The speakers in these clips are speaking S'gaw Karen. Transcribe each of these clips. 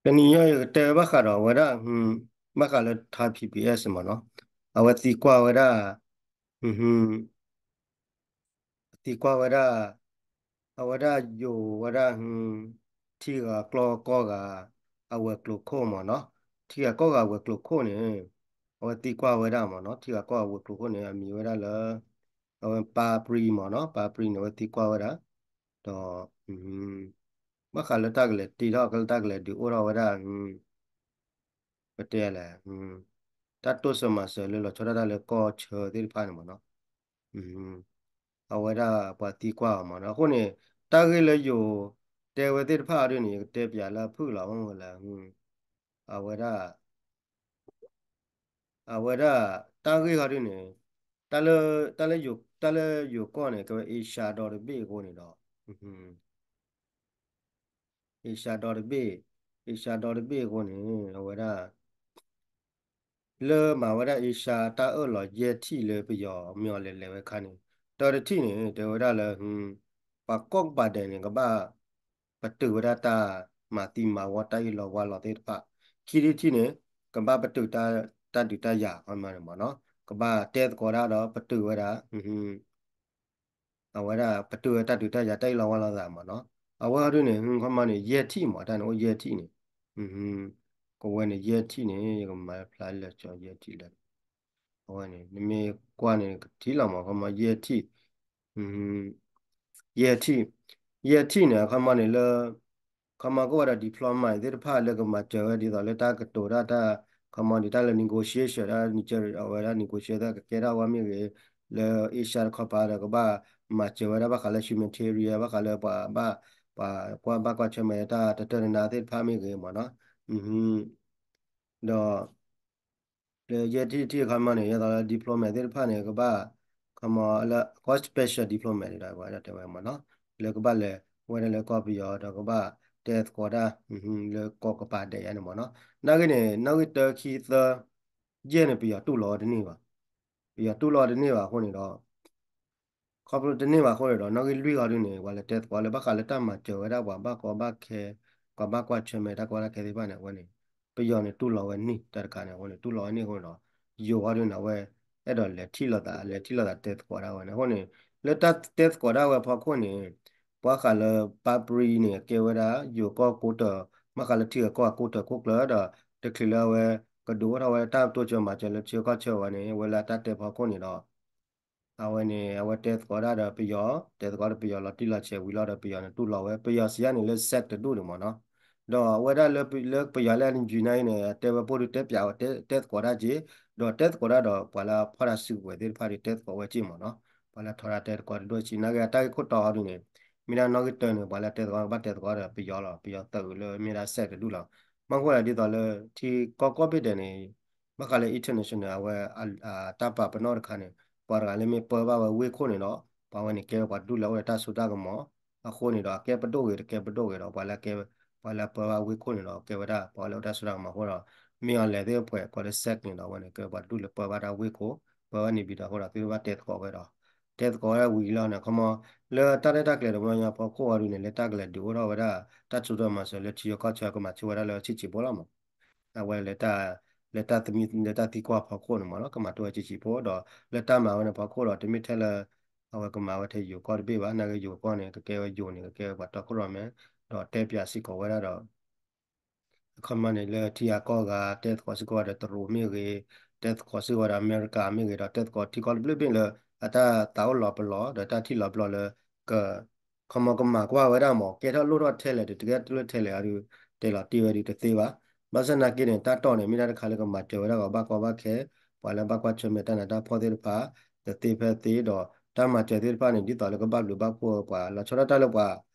တနံၤညါယကတဲဘၣ်ဃးဒီးအဝဲဒၣ် ဘၣ်ဃးလၢ Thai P B S မ့ၢ်နီၤ, အဝဲသံကွၢ်ဝဲဒၣ် သံကွၢ်ဝဲဒၣ် အဝဲဒၣ်ယိၤဝဲဒၣ် ထံဂၤကီၢ်ဂၤ အဝဲၤကျိၤခိၣ်မ့ၢ်နီၤ, ထံဂၤကီၢ်ဂၤအဝဲၤကျိၤခိၣ်န့ၣ် အဝဲသံကွၢ်ဝဲဒၣ်မ့ၢ်နီၤ, ထံဂၤကီၢ်ဂၤအဝဲၤကျိၤခိၣ်န့ၣ် အမံၤဝဲဒၣ်လၢ အဝဲပၢ်ပြံမ့ၢ်နီၤ, ပၢ်ပြံန့ၣ် အဝဲသံကွၢ်ဝဲဒၣ် ဒီး ဘၣ်ဃးလၢတၢ်ကလဲၤတ့ထီၣ် လၢတၢ်ကလဲၤဒုးအိၣ်ထီၣ်ဝဲဒၣ် ပတဲလဲၣ် တၢ်တိစၢၤမၤစၢၤလၢလီၤဆီဒၣ်တၢ်လၢကီၢ်ဆၢသ့ၣ်တဖၣ်န့ၣ်မ့ၢ်နီၤ, အဝဲဒၣ်ပှၤသံကွၢ်အီၤမ့ၢ်နီၤ, အဃိန့ၣ် တၢ်ဂ့ၢ်လၢယိၤတဲဝဲသ့ၣ်တဖၣ်အီၤဒ်န့ၣ် ယကတဲပၠးလၢအဖုၣ်လီၤ မ့ၢ်ဝဲလဲၣ် အဝဲဒၣ် အဝဲဒၣ် တၢ်ဂ့ၢ်ခီဒ်န့ၣ် တၢ်လၢ တၢ်လၢယိၤကီၢ်န့ၣ် ကဲဝဲ Asia ဒီတဘ့ၣ်အဃိန့ၣ်ဒီး Asia ဒီတဘ့ၣ် Asia ဒီတဘ့ၣ်အဃိန့ၣ် အဝဲဒၣ် လၢမၤဝဲဒၣ် Asia တၢ်အၢၣ်လီၤယဲၢ်ထံၣ်လၢပယီၤမ့ၢ်အီၤလဲၤလဲၤဝဲခါန့ၣ် တၢတထံၣ်န့ၣ် တဲဝဲဒၣ်လၢ ပှၤကီၢ်ကပၤဒဲးန့ၣ် ကဘၣ် ပတုာ်ဝဲဒၣ်တၢ်မၤသံမၤဝီတၢ်အ့ၣ်လိာ်ဝါလိာ်သ့ၣ်တဖၣ်, ခံထံၣ်တထံၣ်န့ၣ် ကဘၣ်ပတုာ် တၢ်ဒုးတၢ်ယၤခီမ့ၢ်န့ၣ်မ့ၢ်နီၤ, ကဘၣ်တဲသကိးဒၣ်ဒီးပတုာ်ဝဲဒၣ် အဝဲဒၣ်ပတုာ်ဝဲတၢ်ဒုးတၢ်ယၤတၢ်အ့ၣ်လိာ်ဝါလိာ်သးမ့ၢ်နီၤ, အဝဲဟီဒ်န့ၣ် ခီမ့ၢ်န့ၣ် ယဲၢ်ထံၣ်မ့ၢ် တၢ်န့ၣ်အိၣ်ယဲၢ်ထံၣ်န့ၣ်, ကဝဲန့ၣ်ယဲၢ်ထံၣ်န့ၣ် ယကမၤဖျါလၢကၠီယဲၢ်ထံၣ်လၢ အဝဲန့ၣ် နမ့ၢ်ကွၢ်န့ၣ် ကထံၣ်လီၤမ့ၢ် ခီမ့ၢ်ယဲၢ်ထံၣ် ယဲၢ်ထံၣ်, ယဲၢ်ထံၣ်န့ၣ် အခီမ့ၢ်န့ၣ်လၢ ခီမ့ၢ်ကအိၣ်ဝဲဒီး diplomat သ့ၣ်တဖၣ်လၢကမၤစၢၤဝဲဒ်သိးလၢတၢ်ကတိၤတၢ်တၢ် ခီမ့ၢ်န့ၣ်တၢ်လၢ negotiation တၢ် အဝဲဒၣ် negotiation တၢ်ကကဲထီၣ်ဝဲမ့ၢ်ဂ့ၤ လၢ Asia တခီပၤဒီးကဘၣ်မၤစၢၤဝဲဒၣ်ဘၣ်ဃးလၢ humanitarian ဘၣ်ဃးလၢပှၤဘၣ် ပှၤကွၢ်ဘၣ်ကွၢ်ဆၢၣ်မဲာ်တၢ်တတၢၢ်တနါသ့ၣ်တဖၣ်မ့ၢ်ဂ့ၤမ့ၢ်နီၤ ဒီး လၢယဲၢ်ထံၣ်တထံၣ်အခီမ့ၢ်န့ၣ် ယဲသိးလၢ diplomat သ့ၣ်တဖၣ်န့ၣ် ကဘၣ် ခီမ့ၢ်လၢ ကီၢ် special diplomat ဒ်ဝဲဒၣ်တဲဝဲမ့ၢ်နီၤ လၢကဘၣ်လဲၤဝဲဒၣ်လၢကီၢ်ပယီၤဒီးကဘၣ်တဲသကိးတၢ် လၢကီၢ်ကပၤဒဲးယါန့ၣ်မ့ၢ်နီၤ နာ်ဂ့ၤန့ၣ် နီၣ်ဂံၢ်တၢခံသၢ ယဲၢ်န့ၣ် ပယီၤတူၢ်လိာ်ဝဲတန့ၢ်ဘၣ် ပယီၤတူၢ်လိာ်ဝဲတန့ၢ်ဘၣ်အဃိန့ၣ်ဒီး ခီဖျိတန့ၢ်ဘၣ်အဃိန့ၣ်ဒီး နီၣ်ဂံၢ်လွံၢ်ဃီဒ်န့ၣ် ပှၤလဲၤတဲသကိးလၢဘၣ်ဃးလၢတၢ်မၤစၢၤဝဲဒၣ်ပှၤဘၣ်ကီဘၣ်ခဲ ပှၤဘၣ်ကွၢ်ဆၢၣ်မဲာ်တၢ်ကီတၢ်ခဲသ့ၣ်တဖၣ်န့ၣ် အဝဲန့ၣ် ပယီၤန့ၣ်တူၢ်လိာ်ဝဲန့ၢ်တၢ်တခါန့ၣ် အဝဲန့ၣ်တူၢ်လိာ်ဝဲန့ၢ်အဃိန့ၣ်ဒီး ယိၤဃီဒ်န့ၣ် အဝဲ အဲၣ်ဒိးလဲၤထံၣ်လိာ်သး လဲၤထံၣ်လိာ်သးတဲသကိးဒၣ်ဝဲန့ၣ် အဃိန့ၣ် လၢတၢ်တဲသကိးဒၣ်ဝဲဖီခိၣ်န့ၣ် ပှၤဃးလၢပၢ်ပြံန့ၣ် ကဲဝဲဒၣ် ယိၤကီၢ်ကိးတၢၢ် ဘၣ်ဃးလၢထံဂၤကီၢ်ဂၤကိးတၢၢ်ခိၣ်ကျၢၢ်ဒီး တချုးလၢအဝဲ ကဒုးအိၣ်ထီၣ်ဝဲတၢ်တိစၢၤမၤစၢၤလၢထံဂၤကီၢ်ဆၢဝဲန့ၣ် ဝဲလၢတၢ်တဲဖီခိၣ်န့ၣ်ဒီး အဝဲန့ၣ် အဝဲတဲသကိးဒၣ်ဒီးပယီၤ တဲသကိးဒီးပယီၤလီၤတံၢ်လီၤဆဲးဝံၤလီၤဒီးပယီၤန့ၣ်တူၢ်လိာ်ဝဲ ပယီၤစံးယါန့ၣ်လၢ စဲး တဒူၣ်န့ၣ်မ့ၢ်နီၤ ဒီးအဝဲဒၣ်လၢပယီၤလၢ အနံၣ်ယံၤ နာ်အံၤန့ၣ် တဲဝဲဖိဒုးတဲပၠးဝဲ တဲသကိးဒၣ်က့ၤ ဒီးတဲသကိးဒၣ်ဒီးပှၤလၢဖီၣ်တၢ်စုကဝဲၤသ့ၣ်တဖၣ်ဒီးတဲသကိးဝဲက့ၤမ့ၢ်နီၤ ပှၤလၢထီဒါတဲသကိးတဒိၣ်ဆံး နာ်ဂ့ၤအတၢ်ဂ့ၢ်ခိၣ်တီဟီဒ်န့ၣ် မ့ၢ်ဒၣ်နီၣ်ဂံၢ်တၢန့ၣ် ပှၤလၢတဲသကိးကဘၣ်တဲသကိးဒီးပယီၤလီၤ ပယီၤသၢးအုးလၢမ့ၢ်ဒၣ် စဲး တဒူၣ်လီၤ မ့ၢ်ဃိဒ်သိးလၢ ထံကီၢ်ကိးဘ့ၣ်ဒဲးန့ၣ် ဘၣ်ဃးလၢ international န့ၣ် အဝဲ တၢ်ပာ်ပနီၣ်တခါန့ၣ် ပှၤတဂၤလၢမ့ၢ်ပၢဘၣ်ဝဲဝ့ၢ်ခိၣ်န့ၣ်ဒီး ပှၤဝဲန့ၣ်ကဲဝဲပှၤတဒူၣ်လၢအအိၣ်ဒီးတၢ်စိတၢ်ကမီၤ အဃိန့ၣ်ဒီး အကဲပဒိၣ်ဂ့ၤတကဲပဒိၣ်ဂ့ၤဒီး ပှၤလၢကဲ ပှၤလၢပၢဘၣ်ဝ့ၢ်ခိၣ်န့ၣ်ဒီး ကဲဝဲဒၣ်ပှၤလၢအိၣ်တၢ်စိတၢ်ကမီၤအဃိဒီး မ့ၢ်အီၤလဲၤသ့ၣ်ဖဲကိးလၢ စဲး န့ၣ်ဒီး အဝဲန့ၣ် ကဲပှၤတဒူၣ်လၢပၢဘၣ်တၢ်ဝ့ၢ်ခိၣ် ပၢဘၣ်န့ၣ်ဘံၤဒီးအဃိဒီး သုတဘၣ်တဲသကိးဝဲဒီး တဲသကိးဝဲဒၣ်ဝံၤလီၤန့ၣ် ခီမီ လၢတၢ်ရဲၣ်တၢ်ကျဲၤတဘျီညါဖီခိၣ်အီၤဒ်န့ၣ် လၢတၢ်ကလဲၤဒုးအိၣ်ထီၣ်ဝဲဒၣ် တၢ်စိတၢ်ကမီၤစၢၤလၢထံဂၤကီၢ်ဆၢကမၤဆိဝဲဒၣ်လၢဆံးဆံးဖိလီၤမး အဝဲလၢတၢ် လၢတၢ်သမံ လၢတၢ်သံကွၢ်ဖီခိၣ်န့ၣ်မ့ၢ်နီၤ ကမၤတၢ်ဝဲဆံးဆံးဖိဒီး လၢတၢ်မၤဝဲန့ၣ်ဖီခိၣ်ဒီး တမ့ၢ်ထဲလၢ အဝဲကမၤဝဲထဲယိၤကီၢ်တဘ့ၣ်ဘၣ် နာ်ဂ့ၤယိၤကီၢ်န့ၣ် ကကဲဝဲယိၤန့ၣ် ကကဲဝဲပှၤတီခိၣ်ရိၣ်မဲ ဒီးတဲပၠးစ့ၢ်ကီးဝဲဒၣ်ဒီး အခီပညီန့ၣ် လၢထံဂၤကီၢ်ဂၤ တဲသကိးစ့ၢ်ကီးဝဲဒီးတရူးမ့ၢ်ဂ့ၤ, တဲသကိးစ့ၢ်ကီးဝဲဒီးအမဲရကၤမ့ၢ်ဂ့ၤဒီး တဲသကိးထံကီၢ်တဘျုးဘ့ၣ်လၢ အတၢ်သးအိၣ်လီၤပလီၢ် ဒီးတၢ်ထံၣ်လီၤပလီၢ်လၢ က ခီမီကမၤကွၢ်ဝဲဒၣ်မး ကဲထီၣ်လိၣ်ထီၣ်ထဲလဲၣ် တကဲထီၣ်လိၣ်ထဲလဲၣ်အီၤဒီး တဲလီၤတံၢ်ဝဲဒီးတသ့ဘၣ်. ဘၣ်ဆၣ်သနာ်က့န့ၣ် တၢ်တီၢ်န့ၣ် မ့ၢ်ဒၣ်တခါလၢကမၤစၢၤဝဲဒၣ်ကီးဘၣ်ကီဘၣ်ခဲ, ပှၤလၢဘၣ်ကွၢ်ဆၢၣ်မဲာ်တၢ်နးတၢ်ဖှီၣ်သ့ၣ်တဖၣ် တသ့ဖဲသ့ဒီး တၢ်မၤစၢၤသ့ၣ်တဖၣ်န့ၣ် ဒ်သိးလၢကဘၣ်ဘျုးဘၣ်ဖှိၣ်ပှၤ လီၤဆီဒၣ်တၢ်လၢပှၤ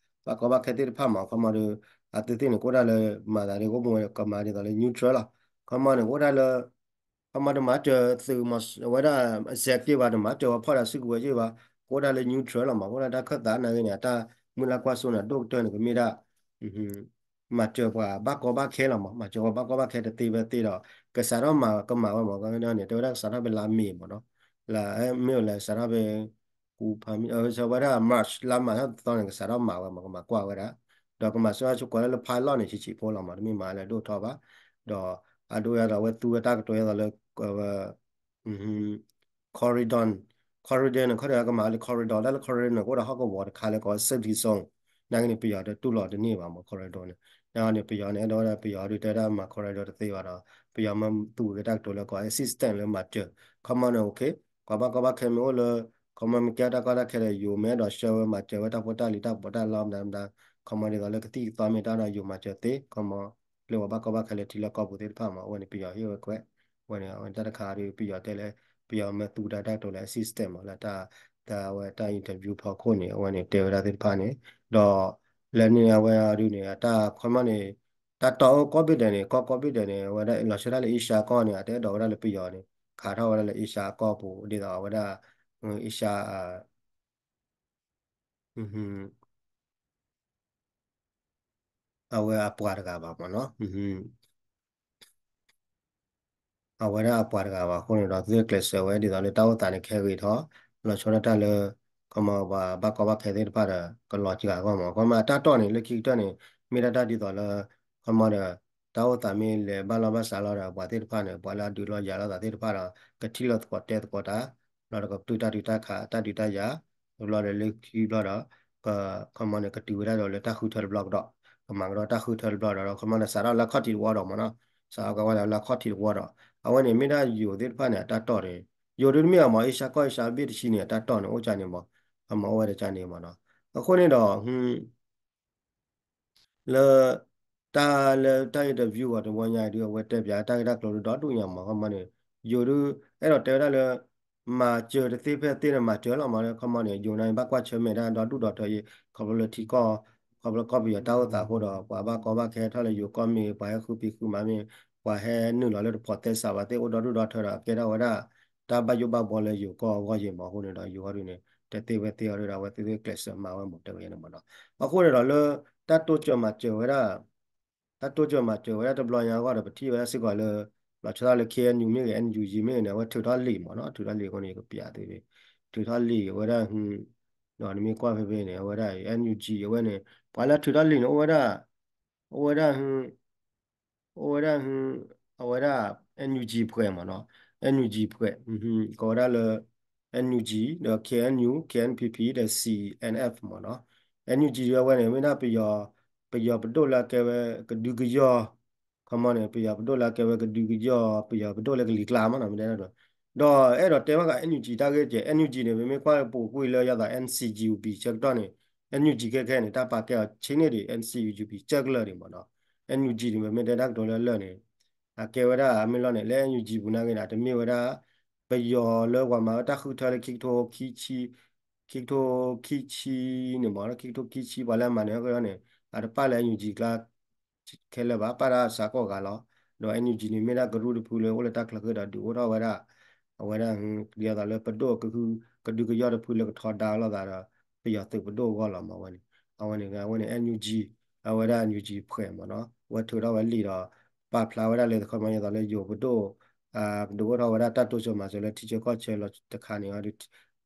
ဘၣ်ကီဘၣ်ခဲသ့ၣ်တဖၣ်မး ခီမီဒီး အသုသ့ၣ်န့ၣ် ကအိၣ်ဒၣ်လၢမၤသးဒ်ကအိၣ်မူဝဲကမၤဒ်သိးလၢ neutral လီၤ. ခီမီန့ၣ် ကအိၣ်ဒၣ်လၢ ခီမီတမၤစၢၤသုးမီၤဝဲဒၣ် စဲးက့ဘၣ် တမၤစၢၤဝဲဖီၣ်တၢ်စုကဝဲၤက့ဘၣ်, ကအိၣ်ဒၣ်လၢ neutral လီၤမး ကအိၣ်ဒၣ်တၢ်ခၢၣ်သးနာ်ဂ့ၤန့ၣ် အတၢ်မုၢ်လၢ်ကွၢ်စိန့ၣ် ဒိၣ်ကတၢၢ်န့ၣ် ကမ့ၢ်ဒၣ် မၤစၢၤပှၤဘၣ်ကီဘၣ်ခဲလီၤမး, မၤစၢၤပှၤဘၣ်ကီဘၣ်ခဲတသ့ဖဲသ့ဒီး ကစးထီၣ်မၤကမၤဝဲမး ကန့ၣ် တဲဝဲဒၣ်ကစးထီၣ်ဖဲလါမ့ၤမးနီၤ, လၢမ့ၢ်ဝဲလၢကစးထီၣ်ဖဲ ကူဖးမံ ဝဲဒၣ် March လါမၤထီၣ်တသီန့ၣ် ကစးထီၣ်မၤဝဲမး ကမၤကွၢ်ဝဲဒၣ်, ဒီး ဒီးကမၤစၢၤဆိကွၢ်လၢလၢ pilot န့ၣ် ဆံးဆံးဖိလီၤမး တမ့ၢ်မၤလၢဒိၣ်ထီၣ်ဘၣ်, ဒီးအဒိယၤဒီးအဝဲသူဝဲတၢ်ကတိၤယၤဒီးလၢ Corridor, Corridor န့ၣ် ခီဒီးကမၤလၢ corridor တၢ်လၢ corridor န့ၣ် ကအိၣ်ဒီးဟီၣ်ကဝီၤတခါလၢကိး safety zone နာ်က့န့ၣ် ပယီၤတတူၢ်လိာ်တန့ၢ်ဘၣ်မး corridor န့ၣ်, နာ်က့န့ၣ် ပယီၤန့ၣ် အဲၣ်ဒိးဝဲဒၣ် ပယီၤဒုးတဲဝဲဒၣ်မၤ corridor တသ့ဘၣ်ဒီး ပယီၤမ့ၢ်သူဝဲတၢ်ကတိၤလၢကိး assistance လၢမၤစၢၤ, ခီမီန့ၣ် okay ပှၤဘၣ်ကီဘၣ်ခဲမ့ၢ်အိၣ်လၢ ခီမီမ့ၢ်ကဲတၢ်ကီတၢ်ခဲဒီး ယိၤမ့ၢ်အဲၣ်ဒိးဆှၢဝဲမၤစၢၤဝဲတၢ်ဖိတၢ်လံၤတၢ်ပီးတၢ်လီမတၤမတၤ, ခီမီဒ်သိးလၢကသံၣ်ကသီမ့ၢ်တၢ်ဒီးယိၤမၤစၢၤသ့, ခီမီ လၢပှၤဘၣ်ကီဘၣ်ခဲလၢထံလၢကီၢ်ပူၤသ့ၣ်တဖၣ်မး အဝဲန့ၣ် ပယီၤဟ့ၣ်ဝဲခွဲး, အဝဲန့ၣ် အဝဲတၢ်တခါဒီး ပယီၤတဲလၢ ပယီၤမ့ၢ်သူတၢ်တၢ်ကတိၤလၢ assistance မးလၢတၢ် တၢ်အဝဲတၢ် interview ဖီခိၣ်န့ၣ် အဝဲန့ၣ်တဲဝဲဒၣ်သ့ၣ်တဖၣ်န့ၣ်, ဒီးလၢန့ၣ်အဝဲဒုးန့ၣ် တၢ်ခီမီန့ၣ် တၢ်တီၢ်အိၣ်ကိးဘ့ၣ်ဒဲးန့ၣ် ကီၢ်ကိးဘ့ၣ်ဒဲးန့ၣ် အဝဲဒၣ်လီၤဆီဒၣ်တၢ်လၢ Asia ကီၢ်န့ၣ် အတအဲၣ်ဒိးဝဲဒၣ်လၢပယီၤန့ၣ် ခးထီၣ်ဝဲဒၣ်လၢ Asia ကီၢ်ပူၤ ဒ်သိးအဝဲဒၣ် Asia အဝဲအပှၤတဂၤဘၣ်မးနီၤ, အဝဲဒၣ်အပှၤတဂၤဘၣ်အဃိန့ၣ်ဒီး သုကျဲးစၢးဝဲဒ်သိးလၢတၢ်အိၣ်သးန့ၣ် ခဲဂ့ၤထီၣ် လီၤဆီဒၣ်တၢ်လၢ ခီမီပှၤဘၣ်ကီဘၣ်ခဲသ့ၣ်တဖၣ်ဒီး ကလီၤစှၤအဂီၢ်မး, ခီမီအတၢ်တီၢ်န့ၣ် လၢခံကတၢၢ်န့ၣ် မ့ၢ်ဒၣ်တၢ်ဒ်သိးလၢ ခီမီဒီး တၢ်အိၣ်သးမ့ၢ်လဲၤဘၣ်လီၢ်ဘၣ်စးလီၤဒီး ပှၤသ့ၣ်တဖၣ်န့ၣ် ပှၤလၢအဒုးလီၤယၤလိာ်သးသ့ၣ်တဖၣ်ဒီး ကထံၣ်လိာ်သကိးတဲသကိးတၢ် ဒီးကပတုာ်တၢ်ဒုးတၢ်ခး တၢ်ဒုးတၢ်ယၤ တဘျီဒီးလၢခံဘျီဒီး ခီမီန့ၣ် ကတုၤဝဲဒၣ်ဒီးလၢတၢ်ဃုထၢတဘျီကဒီး ကမၤကဒီးတၢ်ဃုထၢတဘျီဒီး ခီမီန့ၣ် စးထီၣ်လၢခီၣ်ထံးတဝီဒီးမးနီၤ, စးထီၣ်ကဝဲဒၣ်လၢခီၣ်ထံးတဝီဒီး အဝဲန့ၣ် မ့ၢ်ဒၣ်ယိၤသ့ၣ်တဖၣ်န့ၣ် အတၢ်တီၢ်န့ၣ် ယိၤဒုးတမ့ၢ်အမး Asia ကီၢ် Asia ဘ့ၣ်တဆံန့ၣ် အတၢ်တီၢ်န့ၣ် အိၣ်ကၢန့ၣ်မး, ခီမီအိၣ်ဝဲဒၣ်ကၢန့ၣ်မးနီၤ, အဃိန့ၣ်ဒီး လၢ တၢ်လၢတၢ် interview ဂီၤတဝီညါဒုး အဝဲတဲပၠးတၢ်ဂ့ၢ်တၢ်ကျိၤဒုးဒီဒူၣ်ညါမး ခီမီန့ၣ် ယိၤဒုး အဲၣ်ဒိးတဲဝဲဒၣ်လၢ မၤစၢၤတသ့ဖဲသ့ဒီးမၤစၢၤလီၤမး ခီမီန့ၣ် ယိၤန့ၣ် ဘၣ်ကွၢ်ဆၢၣ်မဲာ်တၢ်ဒီဒူၣ်ဒီထၢအံၤ ခီဖျိလၢထံကီၢ် ခီဖျိကီၢ်ပယီၤတၢ်အိၣ်သးအဃိဒီး ပှၤဘၣ်ကီဘၣ်ခဲထီၣ်လၢယိၤကီၢ်မ့ၢ်ဂ့ၤ ပှၤဟဲဃုဖံးဃုမၤမ့ၢ်ဂ့ၤ ပှၤဟဲနုာ်လီၤလၢတဖိးသဲစးဘၣ်သ့ၣ်အိၣ်ဒီဒူၣ်ဒီထၢဒီး ကဲထီၣ်ဝဲဒၣ် တၢ်ဘၣ်ယိၣ်ဘၣ်ဘှီလၢယိၤကီၢ်အဂီၢ်ယံၤမးအဃိန့ၣ်ဒီး ယိၤဂီၢ်ဒုးန့ၣ် တသ့ဖဲသ့အီၤဒုးဒီး အဝဲသ့ၣ်ကျဲးစၢးမၤဝဲမး တဲဝဲန့ၣ်မးနီၤ, အဃိန့ၣ်ဒီးလၢ တၢ်တိစၢၤမၤစၢၤဝဲဒၣ် တၢ်တိစၢၤမၤစၢၤဝဲဒၣ်တဘျီညါအဂီၢ်ဒီး ပထံၣ်ဝဲဒၣ်စ့ၢ်ကီးလၢ လီၤဆီဒၣ်လၢ K N U မ့ၢ်ဂ့ၤ N U G မ့ၢ်ဂ့ၤန့ၣ် အဝဲထုးထီၣ်လံာ်မးနီၤ ထုးထီၣ်လံာ်အဃိန့ၣ် ယကပျးသု ထုးထီၣ်လံာ်ဝဲဒၣ် ဒီးနမ့ၢ်ကွၢ်ဖဲဖဲန့ၣ် အဝဲဒၣ် N U G အဝဲန့ၣ် ပှၤလၢထုးထီၣ်လံာ်န့ၣ် အိၣ်ဝဲဒၣ် အိၣ်ဝဲဒၣ် အိၣ်ဝဲဒၣ် အဝဲဒၣ် N U G ဖှဲးမးနီၤ N U G ဖှဲး ကိးဝဲဒၣ်လၢ N U G ဒီး K N U K N P P ဒီး C N F မးနီၤ N U G အဝဲန့ၣ် မ့ၢ်ဒၣ်ပယီၤ ပယီၤပဒိၣ်လၢအကဲဝဲကဒုကယီၢ် ခီမီန့ၣ် ပယီၤပဒိၣ်လၢအကဲဝဲကဒုကယီၢ် ပယီၤပဒိၣ်လၢကလံၤကျါမးနီၤ မ့ၢ်တဲဒၣ်ဒီး ဒီးအဲၣ်ဒိးတဲဘၣ်ဃး N U G တၢ်ဂ့ၢ်ကဲ N U G န့ၣ် ပမ့ၢ်ကွၢ်ပူၤကွံာ်လၢယသး N C G U B ဆၢကတီၢ်န့ၣ် N U G ခဲခဲန့ၣ် တၢ်ပာ်ကဲအီၤဆ့န့ၢ်ဒံး N C U B ကၢၢ်ကလၢာ်ဒံးမးနီၤ N U G န့ၣ် ပမ့ၢ်တဲတၢ်ကတိၤလၢလၢာ်န့ၣ် အကဲဝဲဒၣ်အမ့ၢ်လီၤန့ၣ် လၢ N U G ပူၤနာ်က့န့ၣ် တမ့ၢ်ဝဲဒၣ် ပယီၤလၢပှၤမၤဝဲတၢ်ဃုထၢလၢခံကထိ ခံကထိခံဆံန့ၣ်မး ခံကထိခံဆံ ပှၤလၢအမၤန့ၢ်က့ၤန့ၣ် အတပာ်လၢ N U G ကျါ ခဲလၢာ်ဘၣ် ပာ်ဒၣ်စးကီၢ်ဂၤလီၤ. ဒီး N U G န့ၣ် မ့ၢ်ဒၣ်ကရူၢ်တဖုလၢအိၣ်လၢတၢ်ချၢဃ့ဒီးဒုးအိၣ်ထီၣ်ဝဲဒၣ် အဝဲဒၣ် ဒ်သိးလၢပဒိၣ်ကဟု ကဒုကယီၢ်တဖုလၢကထီဒါလိာ်သးဒီး ပယီၤသုးပဒိၣ်အဂီၢ်လီၤမးဝဲန့ၣ် အဝဲန့ၣ် အဝဲန့ၣ် N U G အဝဲဒၣ် N U G ဖှဲးမးနီၤ အဝဲထုးထီၣ်ဝဲလံာ်ဒီး ပာ်ဖျါဝဲဒၣ်လၢ ခီမီ ဒ်သိးလၢယိၤပဒိၣ် ဒုးအိၣ်ထီၣ်ဝဲဒၣ်တၢ်တိစၢၤမၤစၢၤလၢထံဆၢကီၢ်ဆၢလီၤတခါန့ၣ် ခီ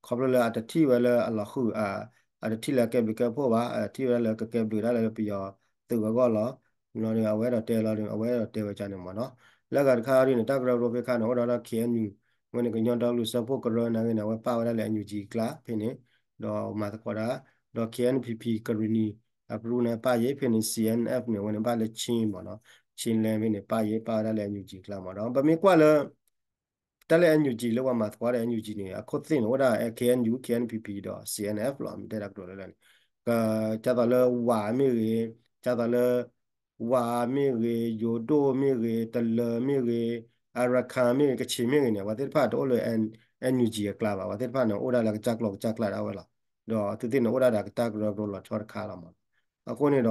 ဖျိလၢအတထံၣ်ဝဲလၢအလီၤဃုာ် အတထံၣ်လၢအကဲဘျုးကဲဖှိၣ်ဘၣ် အထံၣ်ဝဲဒၣ်လၢကကဲဘျုးဒၣ်လၢပယီၤသုးအဂီၢ်လီၤ. လီၤဒီး အဝဲအဲၣ်ဒိးတဲလီၤဒီး အဝဲအဲၣ်ဒိးတဲဝဲဒ်န့ၣ်မးနီၤ လၢအဂၤတခါအံၤဒ်န့ၣ် တၢ်ကရၢကရိဖဲခါန့ၣ် အိၣ်ဒီး K N U ဝဲန့ၣ် ကညီဒီကလုာ်စၢဖှိၣ်ကရၢနာ်က့န့ၣ် အဝဲပာ်ဝဲဒၣ်လၢ N U G အကျါဖဲန့ၣ် ဒီးမၤသကိးတၢ် ဒီး K N P P ကရံၣ်နံၣ် အကရူၢ်န့ၣ်ပာ်ယဲဖဲန့ၣ် C N F န့ၣ် အဝဲန့ၣ်ဘၣ်လၢ Chin မးနီၤ Chinland ဖဲန့ၣ် ပာ်ယဲပာ်ဝဲဒၣ်လၢ N U G အကျါမးဒီး ပမ့ၢ်ကွၢ်လၢ တၢ်လၢ N U G လၢပှၤမၤသကိးဒီး N U G န့ၣ် အခိၣ်သ့ၣ်န့ၣ် အိၣ်ဝဲဒၣ် K N U K N P P ဒီး C N F လီၤ မ့ၢ်တဲတၢ်ကတိၤလၢလၢ်န့ၣ် က ဒ်သိးလၢဝၤမ့ၢ်ဂ့ၤ ဒ်သိးလၢ ဝၤမ့ၢ်ဂ့ၤ ယိၤဒိၣ်မ့ၢ်ဂ့ၤ တလၢၤမ့ၢ်ဂ့ၤ အရခၢၣ်မ့ၢ်ဂ့ၤ ကခ့ၣ်မ့ၢ်ဂ့ၤန့ၣ် ပှၤသ့ၣ်တဖၣ်တအိၣ်လၢ N U G အကျါဘၣ် ပှၤသ့ၣ်တဖၣ်န့ၣ် အိၣ်ဒၣ်လၢကစၢ်ကျိာ်ကစၢ်ကျၢ်ဒၣ်ဝဲလီၤ. ဒီးသုသ့ၣ်န့ၣ် အိၣ်ဒၣ်ဒီးကစၢ်ကရၢကရိလီၤဆီတခါလီၤမး. အဃိန့ၣ်ဒီး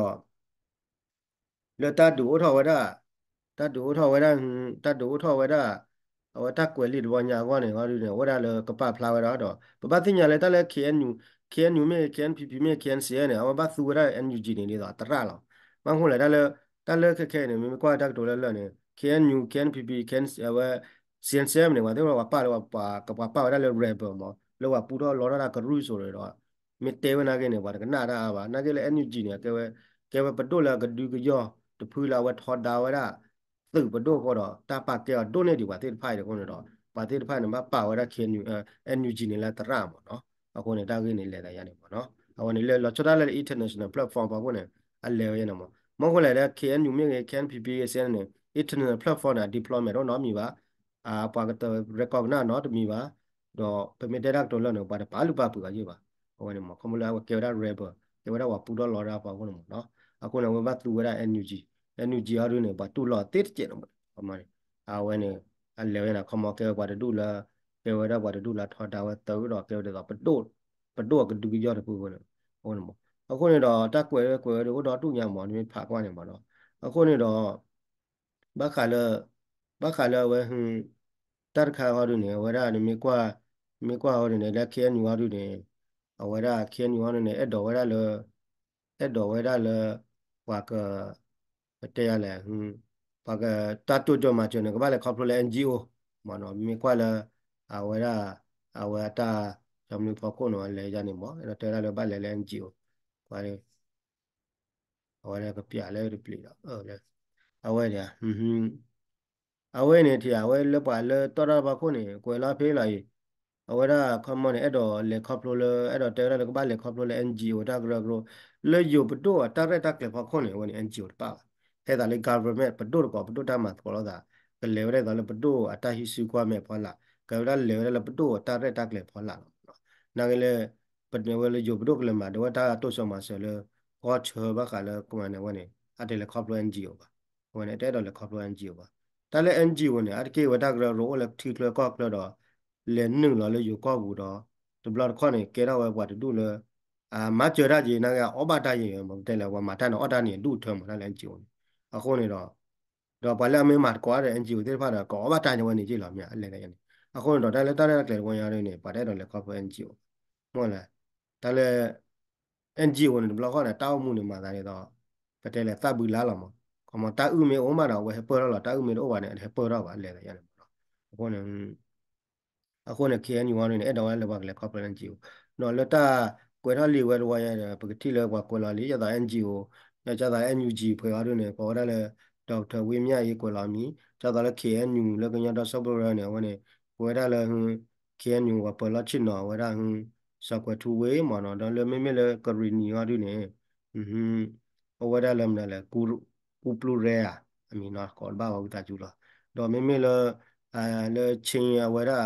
လၢတၢ်ဒုးအိၣ်ထီၣ်ဝဲဒၣ် တၢ်ဒုးအိၣ်ထီၣ်ဝဲဒၣ် တၢ်ဒုးအိၣ်ထီၣ်ဝဲဒၣ် အဝဲတၢ်ကွဲးလံာ်တဘျီညါအဂီၢ်န့ၣ် အဂီၢ်ဒုးန့ၣ် အိၣ်ဝဲဒၣ်လၢကပာ်ဖျါဝဲဒၣ်ဒီး ပဘၣ်သ့ၣ်ညါလၢတၢ်လၢ K N U K N U မ့ၢ် K N P P မ့ၢ် K N C N န့ၣ် အဝဲဘၣ်သူဝဲဒၣ် N U G န့ၣ်ဒ်သိးအသရၣ်လီၤ. ဘၣ်မနုၤလဲၣ် တၢ်လၢ တၢ်လၢခဲခဲအံၤန့ၣ် မ့မ့ၢ်ကွၢ်တၢ်ကတိၤလၢလၢ်န့ၣ် K N U K N P P K N အဝဲ C N C M န့ၣ် ပှၤသ့ၣ်ဝဲပှၤပာ်လၢ ပှၤပာ်ဝဲဒၣ်လၢ rebel မး လၢပှၤပူထီၣ်လီထီၣ်တၢ်ကရူၢ်စိၤဒီး မ့ၢ်တဲဝဲနာ်က့န့ၣ် ပှၤတကနၣ်တၢ်အါဘၣ်. နာ်က့လၢ N U G န့ၣ် အကဲဝဲ K ကဲဝဲပဒိၣ်လၢအကဒုကယီၢ်တဖုလၢအဝဲထီဒါဝဲဒၣ် သုးပဒိၣ်အဃိဒီး တၢ်ပာ်ကဲအီၤဒိၣ်န့ၢ်ဒံးပှၤသ့ၣ်တဖၣ်အံၤအဃိန့ၣ်ဒီး ပှၤသ့ၣ်တဖၣ်န့ၣ် ဘၣ်ပာ်ဝဲဒၣ် KNU NUG န့ၣ်လၢသရၣ်မ့ၢ်နီၤ. အဃိန့ၣ် တၢ်ဂ့ၢ်န့ၣ်လဲၤသးယါန့ၣ်မ့ၢ်နီၤ. အဝဲန့ၣ်လၢလီၤဆီဒၣ်တၢ်လၢ international platform အဖီခိၣ်န့ၣ် အလဲၤဝဲယါန့ၣ်မ့ၢ် မ့ၢ်ဃိလဲၣ်လၢ KNU မ့ၢ်ဂ့ၤ KNPP ဂ့ၤစ့န့ၣ် international platform န့ၣ် deployment တအိၣ်နီတမံၤဘၣ်. ပှၤကတ recognize နီတမံၤဘၣ်. ဒီးပမ့ၢ်တဲတၢ်ကတိၤလၢန့ၣ် ပှၤတပာ်လုၢ်ပာ်ပှ့ၤအီၤယ့ၢ်ဘၣ်. အဝဲန့ၣ်မ့ၢ် ခီဖျိလၢအဝဲကဲဝဲဒၣ် rebel ကဲဝဲဒၣ်ပှၤပူထီၣ်လီၤတၢ်အဖီခိၣ်န့ၣ်မ့ၢ်နီၤ. အဃိန့ၣ် အဝဲဘၣ်သူဝဲဒၣ် NUG, NUG အီၤဒုန့ၣ် ပှၤတူၢ်လိာ်သ့တစဲးန့ၣ်မ့ၢ် အဝဲန့ၣ် အလဲၤဝဲန့ၣ် ခီမီကဲဝဲပှၤတဒူၣ်လၢ ကဲဝဲဒၣ်ပှၤတဒူၣ်လၢထီဒါဝဲသုးဒီး ကဲဝဲဒၣ်ပဒိၣ်, ပဒိၣ်အကဒုကယီၢ်တဖုအဃိန့ၣ်မ့ၢ်. အဃိန့ၣ်ဒီး တၢ်ကွဲးဝဲကွဲးဝဲဒၣ်အိၣ်ဒီဒူၣ်ညါမ့ၢ် နမ့ၢ်ဖးကွၢ်န့ၣ်မ့ၢ်နီၤ. အဃိန့ၣ်ဒီး ဘၣ်ဃးလၢ ဘၣ်ဃးလၢအဝဲ တၢ်တခါအီၤဒုန့ၣ် အဝဲဒၣ်နမ့ၢ်ကွၢ်, မ့ၢ်ကွၢ်အီၤဒုန့ၣ် လၢ KNU အီၤဒုန့ၣ် အဝဲဒၣ် KNU အီၤဒုန့ၣ် အဲၣ်ဒိးဝဲဒၣ်လၢ အဲၣ်ဒိးဝဲဒၣ်လၢ ပှၤက ပတဲယၤလဲၣ် ပှၤကတၢ်တိစၢၤမၤစၢၤန့ၣ် ကဘၣ်လဲၤခီဖျိလၢ NGO မ့ၢ်နီၤ. မ့ၢ်ကွၢ်လၢ အဝဲဒၣ် အဝဲအတၢ် ကၠီမနုၤဖီခိၣ်န့ၣ် လဲၤယါန့ၣ်မ့ၢ် အဲၣ်ဒိးတဲဝဲဒၣ်လၢဘၣ်လဲၤလၢ NGO ကွၢ် အဝဲဒၣ်ကပျးလၢတပျံၤဒီး အဝဲဒၣ် အဝဲန့ၣ်ထံၣ် အဝဲလၢပှၤလၢတီၢ်တၢ်ဖီခိၣ်န့ၣ် ကွဲးလီၤဖဲလီၤအံၤ အဝဲဒၣ်ခီမီန့ၣ် အဲၣ်ဒိးလဲၤခီဖျိလၢ အဲၣ်ဒိးတဲဝဲဒၣ်လၢကဘၣ်လဲၤခီဖျိလၢ NGO တၢ်ကရၢကရိ လၢယိၤပဒိၣ်အတၢ်ရဲၣ်တၢ်ကျဲၤဖီခိၣ်န့ၣ် အဝဲန့ၣ် NGO တပၣ်ဘၣ်. ဟဲသးလၢ government ပဒိၣ်တကိး ပဒိၣ်တၢ်မၤသကိးလိာ်သး ကလဲၤဝဲဒၣ်သိးလၢပဒိၣ်အတၢ်ဟံးစုကွၢ်မဲာ်ဖီလာ် ကဲဝဲဒၣ်လဲၤဝဲဒၣ်လၢပဒိၣ်အတၢ်ရဲၣ်တၢ်ကျဲၤဖီလာ်လီၤ. နာ်က့လၢ ပဝဲလၢယိၤပဒိၣ်ကလဲၤမၤဒၣ်ဝဲတၢ်တိစၢၤမၤစၢၤလၢ ကီၢ်ဆၢဘၣ်ဃးလၢကမၤန့ၣ် အဝဲန့ၣ် အတလဲၤခီဖျိ NGO ဘၣ်. အဝဲန့ၣ် တအဲၣ်ဒိးလဲၤခီဖျိ NGO ဘၣ်. တၢ်လၢ NGO န့ၣ် အါတက့ၢ်ဝဲတၢ်ကရၢကရိအိၣ်လၢထံချၢကီၢ်ချၢဒီး လဲၤနုာ်လီၤလၢယိၤကီၢ်ပူၤဒီး တဘျီတခီၣ်န့ၣ် ကဲထီၣ်ဝဲပှၤတဒူၣ်လၢ အမၤစၢၤတၢ်က့ၤ နာ်က့အီၣ်ဘၣ်တၢ်ယဲၤမ့ၢ် ပတဲလဲၣ် ပှၤမၤတၢ်န့ၣ် အီၣ်တၢ်န့ၣ် ဒူၣ်ထၢမ့ၢ်တၢ်လၢ NGO န့ၣ်. အဃိန့ၣ်ဒီး ဒီးပှၤလၢအမ့ၢ်မၤသကိးဒီး NGO သ့ၣ်တဖၣ်ဒီး ကအီၣ်ဘၣ်တၢ်ဝဲန့ၣ်က့ၢ်လီၤ မ့ၢ်အလဲၤလဲၤန့ၣ်. အဃိန့ၣ်ဒီး တၢ်လၢတၢ်ရဲၣ်တၢ်ကျဲၤတဝဲညါဒ်န့ၣ် ပှၤတအဲၣ်ဒိးလဲၤခီဖျိ NGO မ့ၢ်လဲၣ်. တၢ်လၢ NGO န့ၣ် တဘျီဃီန့ၣ် တၢ်အိၣ်မူန့ၣ် မၤသးဒ်သိး ပတဲလဲၣ်သၣ်ဘုလါလီၤမး. ခီမီ တၢ်အုၣ်မ့ၢ်အိၣ်မးဒီး အဝဲဟဲပၢၢ်ထီၣ်လီၤ. တၢ်အုၣ်မ့ၢ်တအိၣ်ဘၣ်န့ၣ် အဟဲပၢၢ်ထီၣ်ဘၣ် လဲၤသးယါန့ၣ်မး. အဃိန့ၣ် အဃိန့ၣ် KNU န့ၣ် အဲၣ်ဒိးဝဲလၢပှၤကလဲၤခီဖျိ NGO ဒီးလၢတၢ်ကွဲးထီၣ်လံာ်ဝဲတဝီယဲဒီး ပကထံၣ်လၢပှၤကွဲးလီၤလံ ဒ်သိး NGO ဒ်သိး NUG ပှဲၤအီၤဒ်န့ၣ် ကိးဝဲဒၣ်လၢ Doctor ဝ့မၠၣ်အ့ ကွဲးလီၤမံၤ ဒ်သိးလၢ KNU လၢကညီဒီစၢဖှိၣ်ကရၢန့ၣ် အဝဲန့ၣ် ကွဲးဝဲဒၣ်လၢ KNU ပှၤပၢၤလီၢ်ဆ့ၣ်နီၤဝဲဒၣ် စီၤကွဲၤထူဝ့မးနီၤ ဒီးလၢမ့မ့ၢ်လၢကရံၣ်နံၤအီၤဒ်န့ၣ် အိၣ်ဝဲဒၣ်လၢမနုၤလဲၣ် ပူပလူးရဲဧါ အမံၤနီၤ ကိးတဘၣ်ဝဲဝံသးစူၤလီၤ. ဒီးမ့မ့ၢ်လၢ လၢ Chin အဝဲဒၣ်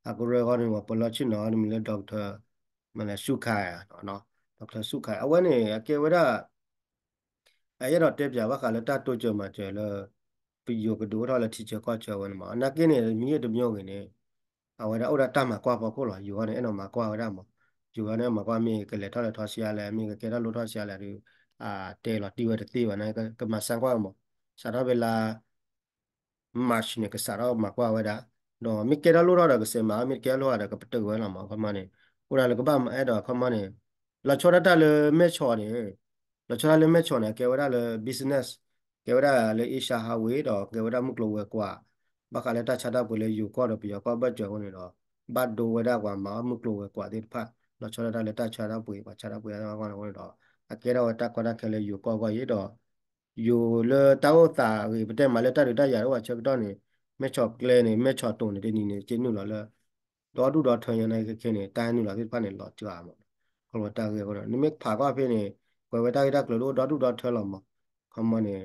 အကရၢအဂီၢ်န့ၣ် ပှၤပၢၤလီၢ်ဆ့ၣ်နီၤအီၤဒ်မ့ၢ်လၢ Doctor မနုၤလဲၣ် ဆူၣ်ခါ Doctor ဆူၣ်ခါ အဝဲန့ၣ် အကဲဝဲဒၣ် အအဲၣ်ဒိးတဲပၠးဘၣ်ဃးလၢတၢ်တိစၢၤမၤစၢၤလၢ ပယိၤကဒုးအိၣ်ထီၣ်လၢထံဆၢကီၢ်ဆၢဝဲန့ၣ်မး နာ်က့န့ၣ် မံၤတမျိုးဂ့ၤန့ၣ် အဝဲဒၣ်အိၣ်ဒၣ်တၢ်မၤကွၢ်ဖီခိၣ်လီၤ. ယိၤအီၤန့ၣ် အဲၣ်ဒိးမၤကွၢ်ဝဲဒၣ်မး ယိၤအီၤန့ၣ် မၤကွၢ်မ့ၢ်ကလဲၤထီၣ်လဲၤထီစှၤလဲၣ် မ့ၢ်ကကဲထီၣ်လိၣ်ထီၣ်စှၤလဲၣ်ဒီး တဲလီၤတံၢ်ဝဲတသ့ဘၣ်န့ၣ် ကမၤစၢၤကွၢ်မး စးထီၣ်ဖဲလါ March န့ၣ် ကစးထီၣ်မၤကွၢ်ဝဲဒၣ် ဒီးမ့ၢ်ကဲထီၣ်လိၣ်ထီၣ်ဒီးကစဲးမၤ မ့ၢ်တကဲထီၣ်လိၣ်ထီၣ်ဒီးကပတုာ်ဝဲလီၤမး ခီမီန့ၣ် အိၣ်ဒၣ်လၢကဘၣ်အဲၣ်ဒိးခီမီန့ၣ် လီၤဆီဒၣ်တၢ်လၢမဲၢ်ဆီးန့ၣ် လီၤဆီဒၣ်လၢမဲၢ်ဆီးန့ၣ် ကဲဝဲဒၣ်လၢ business ကဲဝဲဒၣ်လၢ Asia Highway ဒီးကဲဝဲဒၣ်မုၢ်ကျိၤဝဲၤကွာ် ဘၣ်ဃးလၢတၢ်ဆါတၢ်ပှ့ၤလၢယိၤကီၢ်ဒီးပယီၤကီၢ်ဘၢၣ်စၢၤအဃိန့ၣ်ဒီး ဘၣ်ဒိဝဲဒၣ်ပှၤမၤအီၣ်မုၢ်ကျိၤဝဲၤကွာ်သ့ၣ်တဖၣ် လီၤဆီဒၣ်တၢ်လၢတၢ်ဆါတၢ်ပှ့ၤ ပှၤဆါတၢ်ပှ့ၤအဂီၢ်န့ၣ်အဃိန့ၣ်ဒီး အကဲထီၣ်ဝဲတၢ်ကီတၢ်ခဲလၢယိၤကီၢ်အဂီၢ်အံၤဒီး ယိၤလၢတၢ်အိၣ်သးအဂ့ၤ ပတဲမးလၢတၢ်ဒုးတၢ်ယၤတအိၣ်ဘၣ်ဆၢကတီၢ်န့ၣ် မဲၢ်ဆီးကျဲန့ၣ် မဲၢ်ဆီးတိၤန့ၣ် တနံၤန့ၣ် က့နုာ်လီၤလၢ ဒီဒူၣ်ဒီထၢညါန့ၣ်ခဲခဲန့ၣ် တၢ်ဟဲနုာ်လီၤသ့ၣ်တဖၣ်န့ၣ် လီၤစှၤမး ခီဖျိတၢ်ဂ့ၢ်အဃိဒီး နမ့ၢ်ဖးကွၢ်ဖဲန့ၣ် ကွဲးဝဲတၢ်ဂ့ၢ်တၢ်ကျိၤဒိၣ်ဒီဒူၣ်ဒီထၢလီၤမး ခီမီန့ၣ်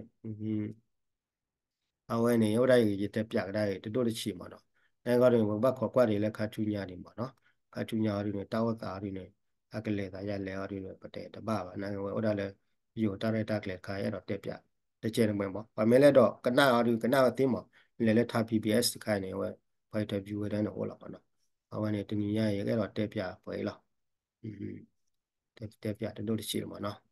အဝဲန့ၣ် ယအိၣ်ဒၣ်ယကတဲပၠးကဒါအံၤ တဒိၣ်တဆံးမးနီၤ နဂီၢ်န့ၣ် ပကဘၣ်ခိးကွၢ်ဒ်လၢခါဆူညါဒံးမးနီၤ ခါဆူညါအီၤဒ်န့ၣ် တၢ်အိၣ်သးအီၤဒ်န့ၣ် အကလဲၤသးယၤလဲၤအီၤဒ်န့ၣ် ပတဲတဘၣ်ဘၣ် နဂီၢ်ဝဲအိၣ်ဒၣ်လၢ ယိၤတၢ်ရဲၣ်တၢ်ကျဲၤတခါ အဲၣ်ဒိးတဲပၠး တကဲန့ၣ်မး ပှၤမ့ၢ်လဲၣ်ဒိးကနၣ်အီၤဒ်ကနၣ်ဝဲသ့မး လဲၤလၢထါ PBS တခါန့ၣ် အဝဲ ပှၤ interview ဝဲဒၣ်န့ၣ်အိၣ်လီၤမးနီၤ အဝဲန့ၣ် တနံၤညါအံၤ အဲၣ်ဒိးတဲပၠးပှဲၤအံၤလီၤ တဲပၠးတဒိၣ်တဆံးမးနီၤ